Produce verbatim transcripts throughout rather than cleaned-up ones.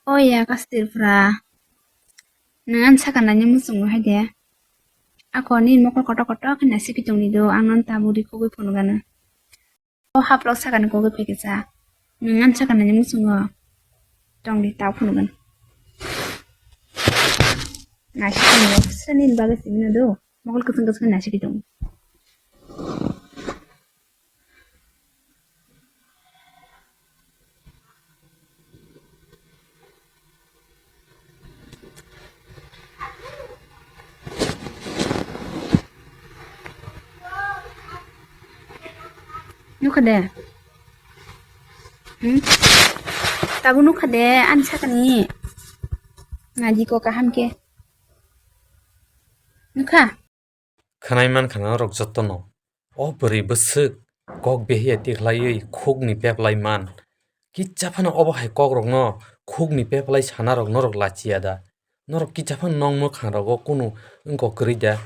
O ya, Kastir Pura. Nwng ani sakha nani muchungo hai de. Ako nini mokol kotor kotor khe naisiki tongni do, ang nang tabuk rikhogwi phunukgano. O haplok sakani kogwi phaikhe cha. Nwng ani sakha nani muchungo tongdi, tabuk phunukgano. Naisiki tongo, sani bagwi simi no do. Mokol kwchwng kwchwng naisiki tongo. Nukha de? Hmm? Tabuk nukha de, ani sakani. Naidi ko kaham khe. Nukha? Khwnai mankha norok jotono. O bwrwi bwswk kok behiya tikhlaiwi khukni peplai man. Kicha phano obo hai kokrokno, khukni peplai sanarok norok lachiya da? Norok kicha phano nong mwkhangrogo kunu wngkok kwrwi da?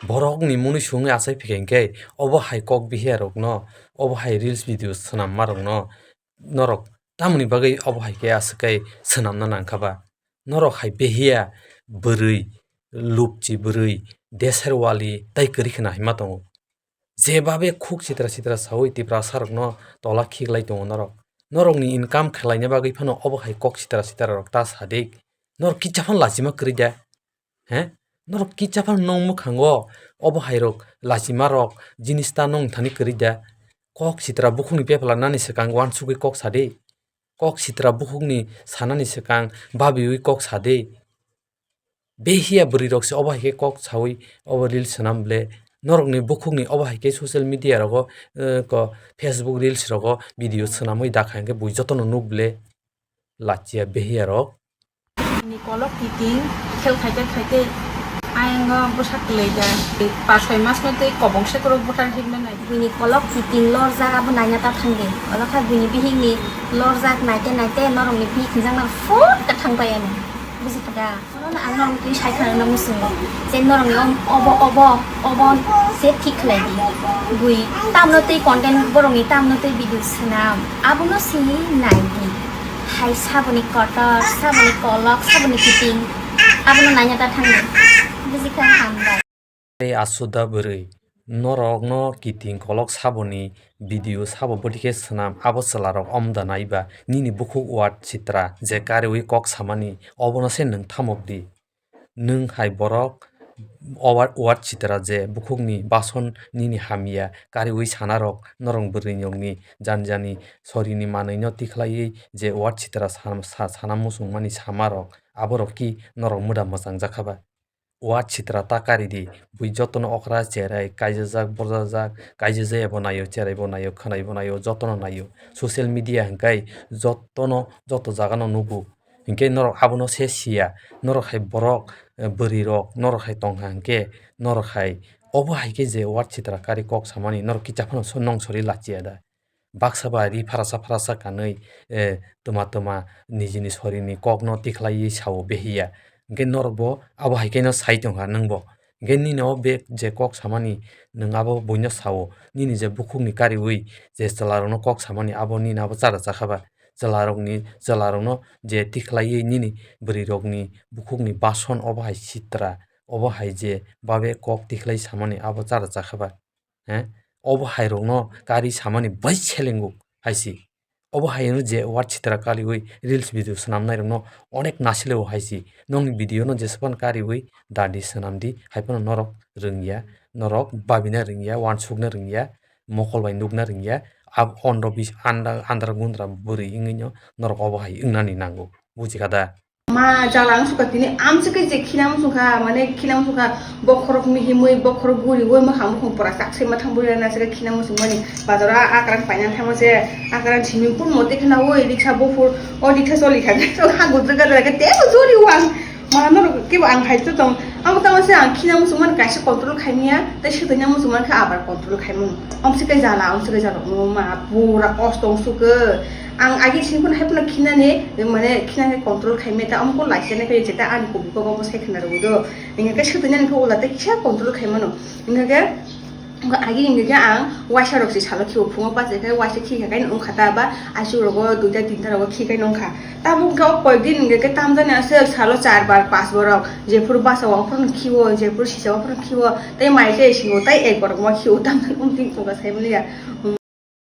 Borokni mwnwi sungwi achai phikha hinkhe obo hai kok bihiyarokno, obo hai reels video swnammarokno norok tamoni bagwi obo hai khe aswk khe swnamna nangkha ba? Norok hai behiya bwrwi, lupchi bwrwi, deser wali tai kwrwi khwna hinma tongo. Jebabe khuk sitra sitra saui Tiprasarokno tola khiklai tongo norok. Norokni income khlaina bagwi phano obo hai kok sitra sitra rok ta sadik. Norok kicha phano lachima kwrwi da? He? Norok kicha phano nong mwkhango obo hai rok lachima rok jinis ta nong thani kwrwi da? Kok sitra bukhukni pepla nani swkang uansugwi kok sadi. Kok sitra bukhukni sanani swkang babiwi kok sadi. Behiya bwrwi rok se obo hai khe kok saui obo reels swnam ble. Norokni bukhukni obo hai khe social media rogo, eh, ko Facebook reels rogo video swnamwi dakha hinkhe bui jotono nuk ble. Lachiya behiya rok. Bini kolok kiting khel khaite khaite ayang o bwsa kwlai da. Pas soi mas no tei kobong se kwrwk bwthar himna nai. Bini kolok kiting lorjak abo naina ta thangdi. Olo kha bini bihik ni lorjak naite naite norok ni bihik hinjak na phut ka thang pai ano. Buji kha da? Oro no ang norok ni twi sai khana no muchungo. Je norok ni om-, obo, obo, obo se thik khlai di. Bui tamno tei content borok ni tamno tei video swnam. Abono se nai di. Hai saboni kotor, saboni kolok, saboni kiting. Abono naina ta thangdi. Buji kha hambai. Tei asuda bwrwi, norokno kiting kolok saboni video sabo bwdikhe swnam, abo chwlarok omda naiba nini bukhuk ward sitra je kariwi kok samani obono se nwng thamok di. Nwng hai borok o ward, ward sitra je bukhukni bason nini hamya kariwi sanarok norok bwrwirokni jani jani sorini manwino tikhlaiwi je ward sitra sa-, sa-, sana muchungmani samarok aborok ki norok mwda mwchangjakha ba? Ward sitra ta kari di, bui jotono okra cherai, kaijajak, borjajak, kaijajaya bo naio, cherai bo naio, khwnai bo naio, jotono naio. Social media hwnkhe jotono, joto jagano nugo. Hinkhe norok abono se siya, norok hai borok, eh, bwrwi rok, norok hai tongkha hinkhe, norok hai obo hai khe je ward sitra kari kok samani, norok kicha phano so-, nong sori lachiya da. Baksa ba ri pharasa pharasa kanwi, eh, twma twma nijini sorini kokno tikhlaiwi sao behiya. Hinkhe norokbo abo hai kheno sai tongkha nwngbo. Hinkhe nini o bek je kok samani nwng abo buino sao, nini je bukhukni kariwi je chwlarokno kok samani abo nini abo chara chakha ba. Chwlarokni, chwlarokno je tikhlaiwi nini bwrwirokni bukhukni bason obo hai sitra, obo hai je babe kok tikhlai samani abo chara chakha ba. He? Obo hai rokno kari samani bai selengo hai si. Obo hai no je ward sitra kaliwi reels video swnam nai rokno onek nasileo hai si. Nokni video no jesapan kariwi dadi swnam di hai phano norok rwngya, norok babina rwngya, uansukna rwngya, mokol bai nukna rwngya. Ab ondro bis anda-, andra gundra bwrwi wngwi no norok obo hai wngnani nango. Buji kha da? Ma jala ang sukha tini amswk khe je khina muchung kha, mane khina muchung kha, bokhorok mihimwi, bokhorok guriwi, mwkhang mukhung pura chak se mathang buri rana se khina muchung mani. Bazar o a-, akrang paina thangma se, akrang simi kun mote khna oi, riksa buphur, o riksa choli kha, ha gujra gadra khe tebo choli wang. Ma norok kebo ang hai to tong, amo tamo se ang khina muchung mani kaisa control khaimya, tei swtwina muchung mani khe abar control khaimung. Amswk khe jala, amswk khe jala, ma pura kosto amswk khe. Ang agi sini phano hai phano khinani, mane khinani control khai meta, amko laisene khe jeta ani kubuko omo sai khna rwdo. Inga khe swtwinani khe ula tei kisa control khai mano. Inga khe Agi hingke ang waisa rok se salo khibo phungo pache khe waisa khikha khe wngkha ta ba aichuk rogo duita tinta rogo khikai nongkha. Tabuk khe o koyek din hingke khe tamjani aswk salo char bar pas borok jephuru basa o phuru khiwo jephuru sisa o phuru khiwo tei mai khe singo tei ek borok ma khiwo tamjani wngtwi wngkha saimaliya.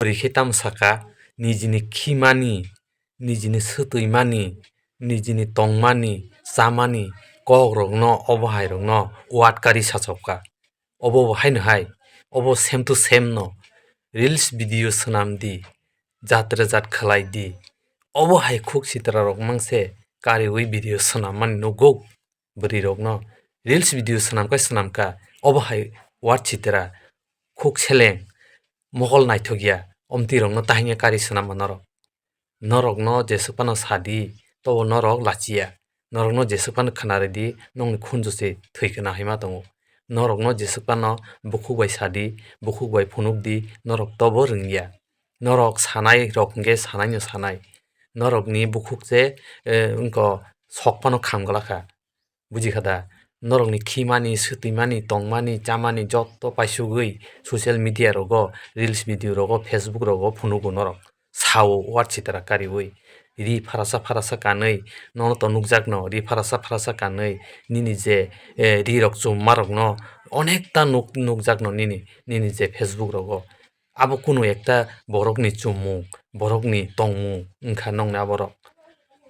Bwrwi khe tamo saka, nijini khimani, nijini swtwimani, nijini tongmani, chamani kokrokno obo hairokno word kari sachokha. Obo bo haino hai, obo same to same no reels video swnam di, jatre jat khlai di. Obo hai khuk sitra rok mangse kariwi video swnammani nukgo. Bwrwi rokno reels video swnam khe swnam kha, obo hai word sitra khuk seleng mokol naithok ya, omtwi rokno tahingya kari swnam ma norok. Norokno jeswk phano sadi, tobo norok lachiya. Norokno jeswk phano khwnaridi, nokni khunju se thwi khwna hinma tongo. Norokno jeswk phano bukhuk bai sadi, bukhuk bai phunukdi, norok tobo rwngya. Norok sanai rok hwnkhe sanaino sanai. Norokni bukhuk se, eh, wngkha sok phano kham glakha. Buji kha da? Norokni khimani, swtwimani, tongmani, chamani jotto paisugwi social media rogo, reels video rogo, Facebook rogo phunugo norok. Sao word sitra kariwi. Ri pharasa pharasa kanwi, nono to nukjakno, ri pharasa pharasa kanwi, nini je, eh, ri rok chumma rokno, onekta nuk-, nukjakno nini, nini je Facebook rogo. Abo kunu ekta borokni chumung, borokni tongmung wngkha nokni aborok.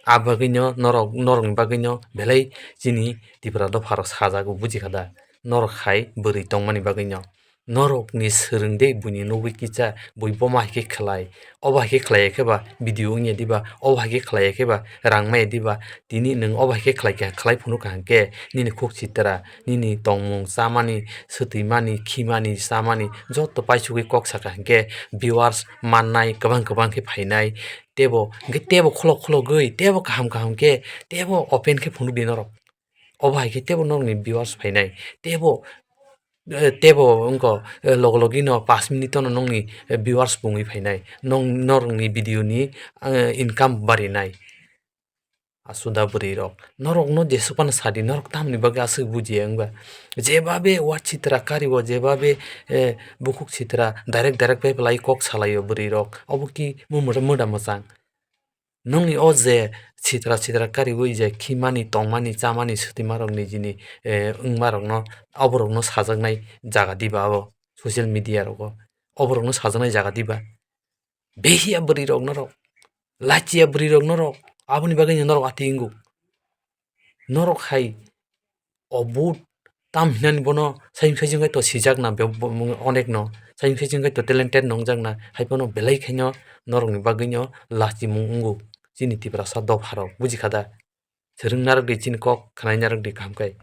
Abagwino norok, norokni bagwino belai chini Tipra dopharok sajago, buji kha da? Norok hai bwrwi tongmani bagwino. Norokni swrwng de buini nugwi kicha, bui bomo hai khe khlai, obo hai khe khlai khe ba video wngya diba, obo hai khe khlai khe ba rang maya diba, tini nwng obo hai khe khlai kha, khlai phunuk kha hwnkhe nini khuk sitra, nini tongmung, chamani, swtwimani, khimani, chamani, jotto paisugwi kok saka hwnkhe viewers mannai kwbang kwbang khe phainai, tebo hwnkhe tebo kholok khologwi, tebo kaham kaham khe, tebo open khe phunukdi norok. Obo hai khe tebo norokni viewers phainai, tebo, eh, tebo wngkha, eh, logo logino pash minute no nokni, eh, viewers pungwi phainai, nong-, norokni video ni, eh, income barinai. Asuda bwrwi rok, norokno jeswk phano sadi, norok tamni bagwi aswk bujiya wngba? Jebabe word sitra kariwo, jebabe, eh, bukhuk sitra direct direct bai belai kok salaio bwrwi rok, obo ki mumura muda mwchang? Nokni o je sitra sitra kariwi je khimani, tongmani, chamani, swtwima rok nijini, eh, wngma rokno, oborokno sajaknai jaga diba abo social media rogo? Oborokno sajaknai jaga diba? Behiya bwrwi rok norok, lachiya bwrwi rok norok, aboni bagwi no norok ati wngo. Norok hai o but tam hinani bono saimung saijwng khe to sijak na be-, bo-, onek no, saimung saijwng khe to talented no wngjak na, hai phano belai khaino norokni bagwi no lachimung wngo chini Tiprasa dopha rok, buji kha da? Swrwng narwk di chini kok, khwnai narwk di kaham khe.